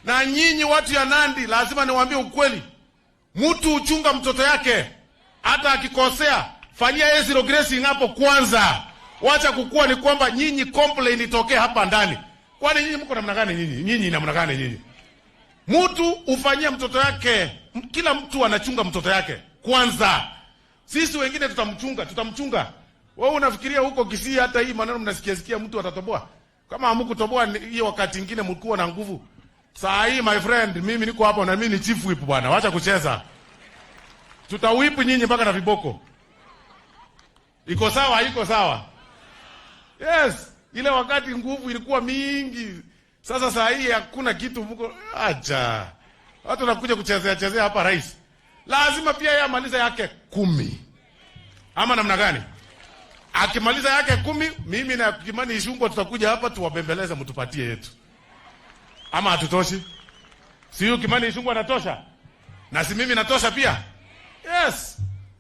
Na nyinyi watu ya Nandi, lazima niwaambie ukweli, mtu uchunga mtoto yake, hata akikosea, fanyia yeye zero grazing hapo kwanza. Wacha kukua ni kwamba nyinyi complain itokee hapa ndani. Kwani nyinyi mko namna gani nyinyi? Nyinyi namna gani nyinyi? Mtu ufanyie mtoto yake, kila mtu anachunga mtoto yake kwanza. Sisi wengine tutamchunga, tutamchunga. Wewe unafikiria huko Kisii hata hii maneno mnasikia sikia mtu atatoboa? Kama hamkutoboa hiyo wakati ingine mlikuwa na nguvu. Saa hii, my friend, mimi niko hapo na mimi ni chief whip, bwana. Wacha kucheza. Tutawhip nyinyi mpaka na viboko. Iko sawa, iko sawa? Yes, ile wakati nguvu ilikuwa mingi. Sasa saa hii hakuna kitu mko acha. Watu wanakuja kuchezea chezea hapa rais. Lazima pia yeye amalize yake 10. Ama namna gani? Akimaliza yake 10, mimi na Kimani Ichung'wah tutakuja hapa tuwabembeleze mtupatie yetu. Ama hatutoshi? Si huyu Kimani Ichung'wah anatosha? Na si mimi natosha pia? Yes.